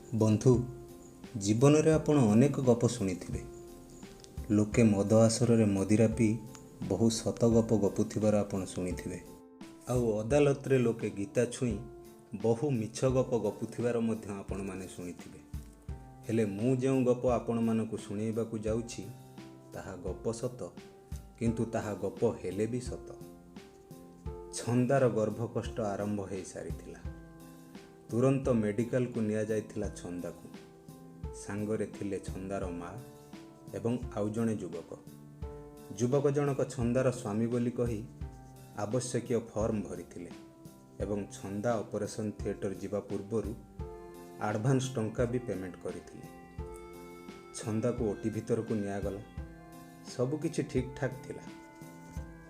ବନ୍ଧୁ, ଜୀବନରେ ଆପଣ ଅନେକ ଗପ ଶୁଣିଥିବେ। ଲୋକେ ମଦ ଆସରରେ ମଦିରା ପିଇ ବହୁ ସତ ଗପ ଗପୁଥିବାର ଆପଣ ଶୁଣିଥିବେ। ଆଉ ଅଦାଲତରେ ଲୋକେ ଗୀତା ଛୁଇଁ ବହୁ ମିଛ ଗପ ଗପୁଥିବାର ମଧ୍ୟ ଆପଣମାନେ ଶୁଣିଥିବେ। ହେଲେ ମୁଁ ଯେଉଁ ଗପ ଆପଣମାନଙ୍କୁ ଶୁଣେଇବାକୁ ଯାଉଛି ତାହା ଗପ ସତ, କିନ୍ତୁ ତାହା ଗପ ହେଲେ ବି ସତ। ଛନ୍ଦାର ଗର୍ଭକଷ୍ଟ ଆରମ୍ଭ ହୋଇସାରିଥିଲା। ତୁରନ୍ତ ମେଡ଼ିକାଲକୁ ନିଆଯାଇଥିଲା ଛନ୍ଦାକୁ। ସାଙ୍ଗରେ ଥିଲେ ଛନ୍ଦାର ମା ଏବଂ ଆଉ ଜଣେ ଯୁବକ। ଯୁବକ ଜଣକ ଛନ୍ଦାର ସ୍ୱାମୀ ବୋଲି କହି ଆବଶ୍ୟକୀୟ ଫର୍ମ ଭରିଥିଲେ ଏବଂ ଛନ୍ଦା ଅପରେସନ୍ ଥିଏଟର ଯିବା ପୂର୍ବରୁ ଆଡ଼ଭାନ୍ସ ଟଙ୍କା ବି ପେମେଣ୍ଟ କରିଥିଲେ। ଛନ୍ଦାକୁ ଓଟି ଭିତରକୁ ନିଆଗଲା। ସବୁକିଛି ଠିକ୍ଠାକ୍ ଥିଲା।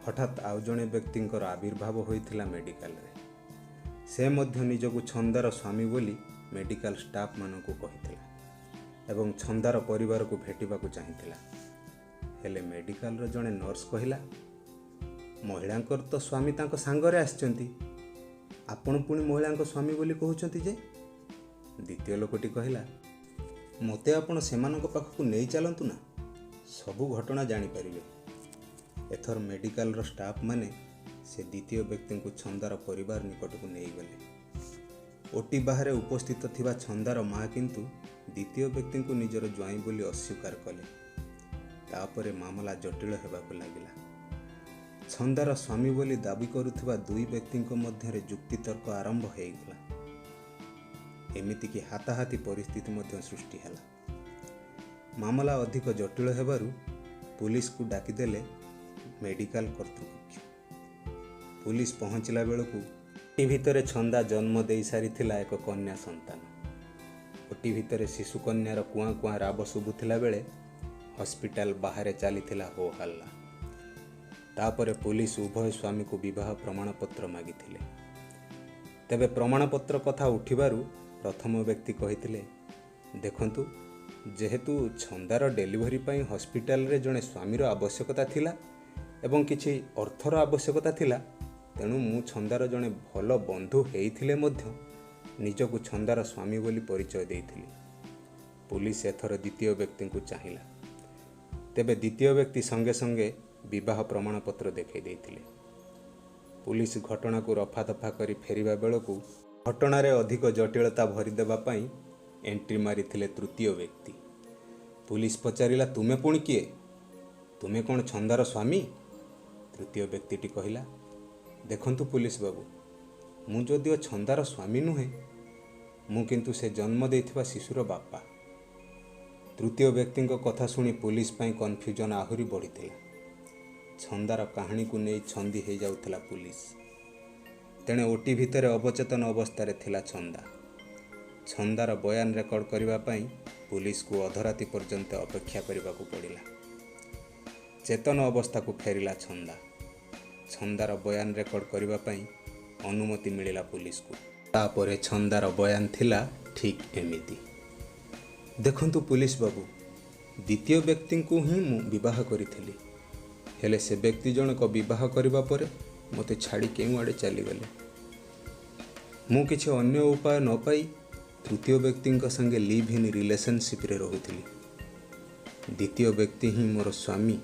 ହଠାତ୍ ଆଉ ଜଣେ ବ୍ୟକ୍ତିଙ୍କର ଆବିର୍ଭାବ ହୋଇଥିଲା ମେଡ଼ିକାଲରେ। ସେ ମଧ୍ୟ ନିଜକୁ ଛନ୍ଦାର ସ୍ୱାମୀ ବୋଲି ମେଡ଼ିକାଲ ଷ୍ଟାଫ୍ମାନଙ୍କୁ କହିଥିଲା ଏବଂ ଛନ୍ଦାର ପରିବାରକୁ ଭେଟିବାକୁ ଚାହିଁଥିଲା। ହେଲେ ମେଡ଼ିକାଲର ଜଣେ ନର୍ସ କହିଲା, ମହିଳାଙ୍କର ତ ସ୍ୱାମୀ ତାଙ୍କ ସାଙ୍ଗରେ ଆସିଛନ୍ତି, ଆପଣ ପୁଣି ମହିଳାଙ୍କ ସ୍ୱାମୀ ବୋଲି କହୁଛନ୍ତି ଯେ? ଦ୍ୱିତୀୟ ଲୋକଟି କହିଲା, ମୋତେ ଆପଣ ସେମାନଙ୍କ ପାଖକୁ ନେଇ ଚାଲନ୍ତୁ ନା, ସବୁ ଘଟଣା ଜାଣିପାରିବେ। ଏଥର ମେଡ଼ିକାଲର ଷ୍ଟାଫ୍ମାନେ ସେ ଦ୍ୱିତୀୟ ବ୍ୟକ୍ତିଙ୍କୁ ଛନ୍ଦାର ପରିବାର ନିକଟକୁ ନେଇଗଲେ। ଓଟି ବାହାରେ ଉପସ୍ଥିତ ଥିବା ଛନ୍ଦାର ମା କିନ୍ତୁ ଦ୍ୱିତୀୟ ବ୍ୟକ୍ତିଙ୍କୁ ନିଜର ଜ୍ୱାଇଁ ବୋଲି ଅସ୍ୱୀକାର କଲେ। ତାପରେ ମାମଲା ଜଟିଳ ହେବାକୁ ଲାଗିଲା। ଛନ୍ଦାର ସ୍ୱାମୀ ବୋଲି ଦାବି କରୁଥିବା ଦୁଇ ବ୍ୟକ୍ତିଙ୍କ ମଧ୍ୟରେ ଯୁକ୍ତିତର୍କ ଆରମ୍ଭ ହୋଇଗଲା। ଏମିତିକି ହାତାହାତି ପରିସ୍ଥିତି ମଧ୍ୟ ସୃଷ୍ଟି ହେଲା। ମାମଲା ଅଧିକ ଜଟିଳ ହେବାରୁ ପୁଲିସକୁ ଡାକିଦେଲେ ମେଡ଼ିକାଲ କର୍ତ୍ତୃପକ୍ଷ। ପୁଲିସ ପହଞ୍ଚିଲା ବେଳକୁ ଓଟି ଭିତରେ ଛନ୍ଦା ଜନ୍ମ ଦେଇସାରିଥିଲା ଏକ କନ୍ୟା ସନ୍ତାନ। ଓଟି ଭିତରେ ଶିଶୁକନ୍ୟାର କୁଆଁ କୁଆଁ ରାବ ଶୁଭୁଥିଲା ବେଳେ ହସ୍ପିଟାଲ ବାହାରେ ଚାଲିଥିଲା ହୋ ହାଲ୍ଲା। ତାପରେ ପୁଲିସ ଉଭୟ ସ୍ୱାମୀକୁ ବିବାହ ପ୍ରମାଣପତ୍ର ମାଗିଥିଲେ। ତେବେ ପ୍ରମାଣପତ୍ର କଥା ଉଠିବାରୁ ପ୍ରଥମ ବ୍ୟକ୍ତି କହିଥିଲେ, ଦେଖନ୍ତୁ, ଯେହେତୁ ଛନ୍ଦାର ଡେଲିଭରି ପାଇଁ ହସ୍ପିଟାଲରେ ଜଣେ ସ୍ୱାମୀର ଆବଶ୍ୟକତା ଥିଲା ଏବଂ କିଛି ଅର୍ଥର ଆବଶ୍ୟକତା ଥିଲା, ତେଣୁ ମୁଁ ଛନ୍ଦାର ଜଣେ ଭଲ ବନ୍ଧୁ ହେଇଥିଲେ ମଧ୍ୟ ନିଜକୁ ଛନ୍ଦାର ସ୍ୱାମୀ ବୋଲି ପରିଚୟ ଦେଇଥିଲି। ପୁଲିସ ଏଥର ଦ୍ୱିତୀୟ ବ୍ୟକ୍ତିଙ୍କୁ ଚାହିଁଲା। ତେବେ ଦ୍ୱିତୀୟ ବ୍ୟକ୍ତି ସଙ୍ଗେ ସଙ୍ଗେ ବିବାହ ପ୍ରମାଣପତ୍ର ଦେଖାଇ ଦେଇଥିଲେ। ପୁଲିସ ଘଟଣାକୁ ରଫାଦଫା କରି ଫେରିବା ବେଳକୁ ଘଟଣାରେ ଅଧିକ ଜଟିଳତା ଭରିଦେବା ପାଇଁ ଏଣ୍ଟ୍ରି ମାରିଥିଲେ ତୃତୀୟ ବ୍ୟକ୍ତି। ପୁଲିସ ପଚାରିଲା, ତୁମେ ପୁଣି କିଏ? ତୁମେ କ'ଣ ଛନ୍ଦାର ସ୍ୱାମୀ? ତୃତୀୟ ବ୍ୟକ୍ତିଟି କହିଲା, ଦେଖନ୍ତୁ ପୁଲିସ ବାବୁ, ମୁଁ ଯଦିଓ ଛନ୍ଦାର ସ୍ୱାମୀ ନୁହେଁ, ମୁଁ କିନ୍ତୁ ସେ ଜନ୍ମ ଦେଇଥିବା ଶିଶୁର ବାପା। ତୃତୀୟ ବ୍ୟକ୍ତିଙ୍କ କଥା ଶୁଣି ପୁଲିସ ପାଇଁ କନଫ୍ୟୁଜନ୍ ଆହୁରି ବଢ଼ିଥିଲା। ଛନ୍ଦାର କାହାଣୀକୁ ନେଇ ଛନ୍ଦି ହେଇଯାଉଥିଲା ପୁଲିସ। ତେଣେ ଓଟି ଭିତରେ ଅବଚେତନ ଅବସ୍ଥାରେ ଥିଲା ଛନ୍ଦା। ଛନ୍ଦାର ବୟାନ ରେକର୍ଡ କରିବା ପାଇଁ ପୁଲିସକୁ ଅଧରାତି ପର୍ଯ୍ୟନ୍ତ ଅପେକ୍ଷା କରିବାକୁ ପଡ଼ିଲା। ଚେତନ ଅବସ୍ଥାକୁ ଫେରିଲା ଛନ୍ଦା। ଛନ୍ଦାର ବୟାନ ରେକର୍ଡ କରିବା ପାଇଁ ଅନୁମତି ମିଳିଲା ପୁଲିସକୁ। ତାପରେ ଛନ୍ଦାର ବୟାନ ଥିଲା ଠିକ୍ ଏମିତି, ଦେଖନ୍ତୁ ପୁଲିସ ବାବୁ, ଦ୍ୱିତୀୟ ବ୍ୟକ୍ତିଙ୍କୁ ହିଁ ମୁଁ ବିବାହ କରିଥିଲି। ହେଲେ ସେ ବ୍ୟକ୍ତି ଜଣକ ବିବାହ କରିବା ପରେ ମୋତେ ଛାଡ଼ି କେଉଁଆଡ଼େ ଚାଲିଗଲେ। ମୁଁ କିଛି ଅନ୍ୟ ଉପାୟ ନ ପାଇ ତୃତୀୟ ବ୍ୟକ୍ତିଙ୍କ ସାଙ୍ଗେ ଲିଭ୍ ଇନ୍ ରିଲେସନସିପ୍ରେ ରହୁଥିଲି। ଦ୍ୱିତୀୟ ବ୍ୟକ୍ତି ହିଁ ମୋର ସ୍ୱାମୀ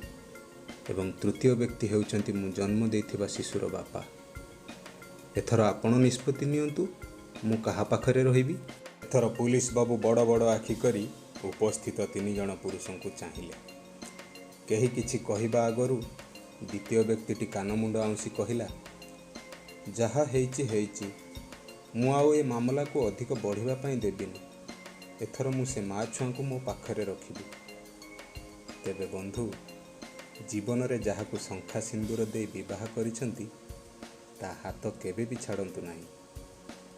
ଏବଂ ତୃତୀୟ ବ୍ୟକ୍ତି ହେଉଛନ୍ତି ମୁଁ ଜନ୍ମ ଦେଇଥିବା ଶିଶୁର ବାପା। ଏଥର ଆପଣ ନିଷ୍ପତ୍ତି ନିଅନ୍ତୁ, ମୁଁ କାହା ପାଖରେ ରହିବି। ଏଥର ପୁଲିସ ବାବୁ ବଡ଼ ବଡ଼ ଆଖି କରି ଉପସ୍ଥିତ ତିନି ଜଣ ପୁରୁଷଙ୍କୁ ଚାହିଁଲେ। କେହି କିଛି କହିବା ଆଗରୁ ଦ୍ୱିତୀୟ ବ୍ୟକ୍ତିଟି କାନମୁଣ୍ଡ ଆଉଁସି କହିଲା, ଯାହା ହେଇଛି ହେଇଛି, ମୁଁ ଆଉ ଏ ମାମଲାକୁ ଅଧିକ ବଢ଼ିବା ପାଇଁ ଦେବିନି। ଏଥର ମୁଁ ସେ ମା ଛୁଆଙ୍କୁ ମୋ ପାଖରେ ରଖିବି। ତେବେ ବନ୍ଧୁ, ଜୀବନରେ ଯାହାକୁ ଶଙ୍ଖା ସିନ୍ଦୁର ଦେଇ ବିବାହ କରିଛନ୍ତି ତା ହାତ କେବେ ବି ଛାଡ଼ନ୍ତୁ ନାହିଁ,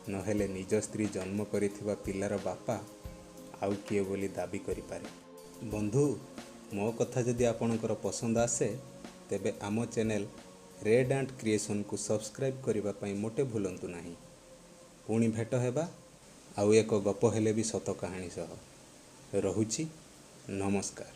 ନହେଲେ ନିଜ ସ୍ତ୍ରୀ ଜନ୍ମ କରିଥିବା ପିଲାର ବାପା ଆଉ କିଏ ବୋଲି ଦାବି କରିପାରେ। ବନ୍ଧୁ, ମୋ କଥା ଯଦି ଆପଣଙ୍କର ପସନ୍ଦ ଆସେ ତେବେ ଆମ ଚ୍ୟାନେଲ୍ ରେଡ୍ ଆଣ୍ଡ କ୍ରିଏସନ୍କୁ ସବସ୍କ୍ରାଇବ୍ କରିବା ପାଇଁ ମୋଟେ ଭୁଲନ୍ତୁ ନାହିଁ। ପୁଣି ଭେଟ ହେବା ଆଉ ଏକ ଗପ ହେଲେ ବି ସତ କାହାଣୀ ସହ। ରହୁଛି, ନମସ୍କାର।